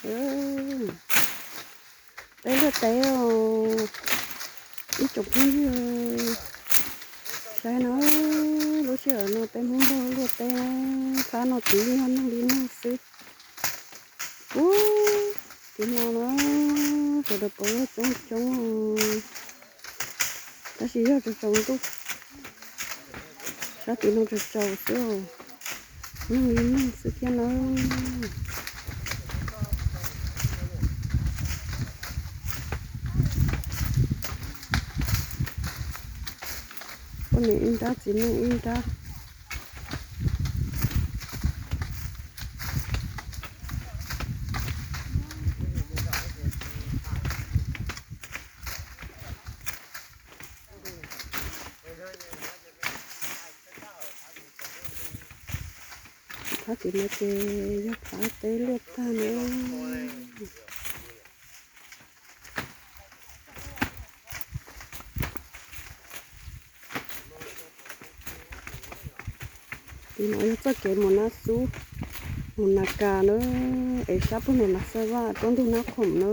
Peb luaj teb os, ib tsoom phooj ywg saib no, lub sij hawm no peb Hmoob Nplog luaj teb, phab no tsuas yog neeg li neeg xwb. Ub, tim no na, sawv daws pom luaj coob coob, tab sis yog tsaus tsaus ntuj, sab tim no tsaus tsaus xwb, neeg li neeg xwb thiab na. Poj niam ib nrab, txiv neej ib nrab. Phab tim no ces yog phab teb luaj tag na. Tim no yog txoj kev mus Nab Xub, mus Nas Kas na, es sab pug no Nas Xab Vaj, tsob ntug Nab Khoom na.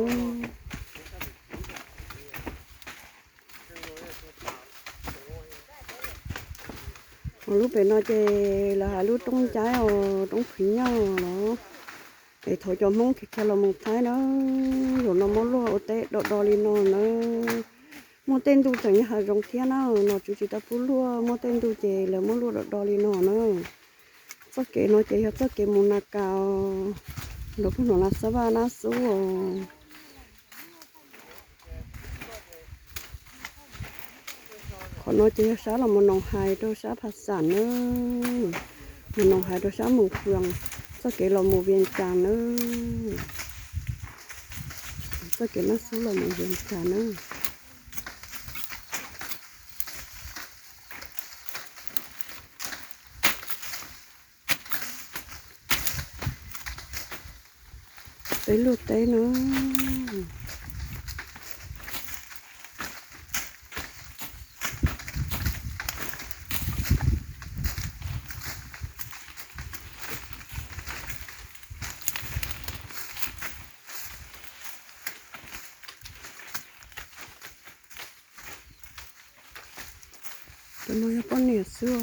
Ho lub pem no ces lawv hais lub roob ncaib os, roob phwv nyoj los, es thaum cov Hmoob khiav khiav los mus Thaib na, zaum no muab luaj ua teb do do li no na. Muaj tej ntu tseem yog hav zoov thiab na, nom tswv tsis tau pub luaj, muaj tej ntu ces lawv muab luaj do do li no na. Txoj kev no ces yog txoj kev mus Nas Kas, nraum pug no Nas Xab Vaj Nab Xub os. Qhov no ces yog sab los mus Noos Hais rau sab Pha Xam na, mus Noos Hais rau sab Moos Fwm, txoj kev los mus Vias Cas na, txoj kev Nab Xub los mus Vias Cas na. Peb luaj teb na. Cov no yog poj niam xwb os.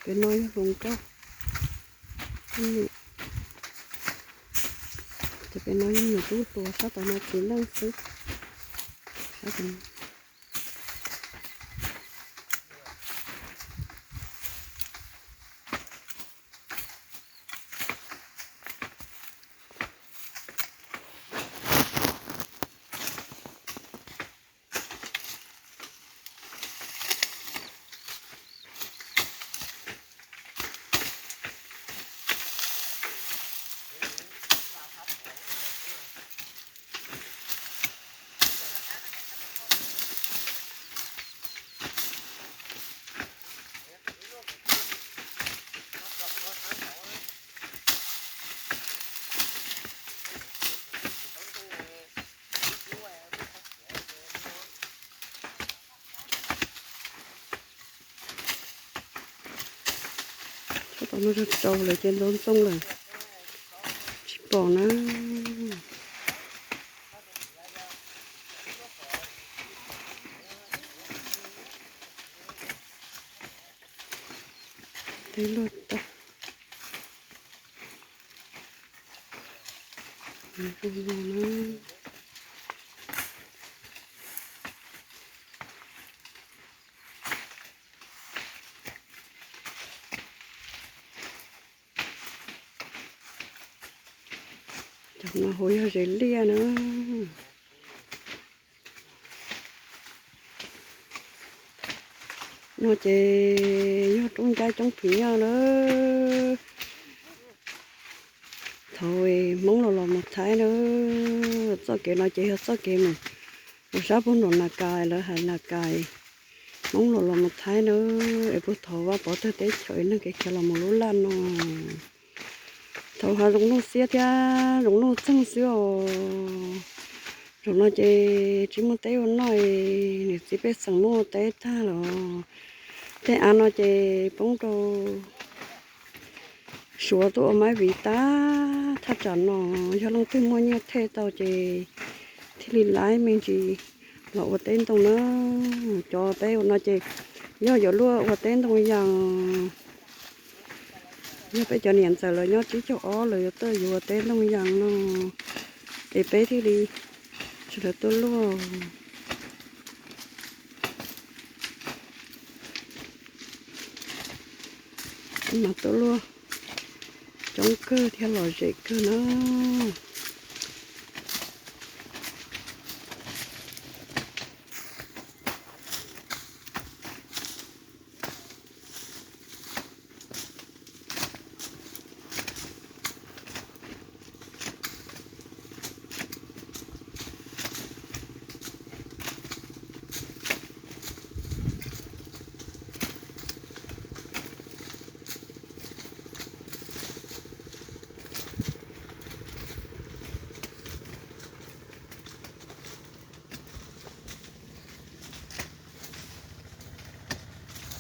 Pem no yog hluas nkauj, poj niam. Ces pem no yog nyuam tub hluas, sab tom no txiv neej xwb. Sab tom no. Sab tom no rau lawm ces ntxoov ntxoo lawm, tsis pom na. Teb luaj tag. Cov no hauv yog zes liaj na. No ces yog roob ncaib coob phim nyoj na. Thaum Hmoob los los mus Thaib na, txoj kev no ces yog txoj kev mus rau sab puag nram Nas Kais, lawv hais Nas Kais. Hmoob los los mus Thaib na, es puag thaum Vaj Pov tawg teb chaws es neeg khiav khiav los mus lub laj no. Thaum hav zoov nuj xiab thiab zoov nuj txeeg xwb os. Zaum no ces tsis muaj teb ua noj, niam txiv pej xeem muab ua teb tag los tej av no ces poob rau Tsuav tuaj ua maiv viv tag, thaj tsam no yog leej twg muaj nyiaj thej tau ces thiaj li laib me ntsis los ua teb ntoo na. Cov peb ua no ces yog yuav luaj ua teb ntoo yas. Yog peb cov niam ntxawm lawv nyob tsib caug ob lawv yuav tuaj yuav teb ntoo yas no, es peb thiaj li tsis lawv tuaj luaj. Mas tuaj luaj coob kawg thiab lom zem kawg na.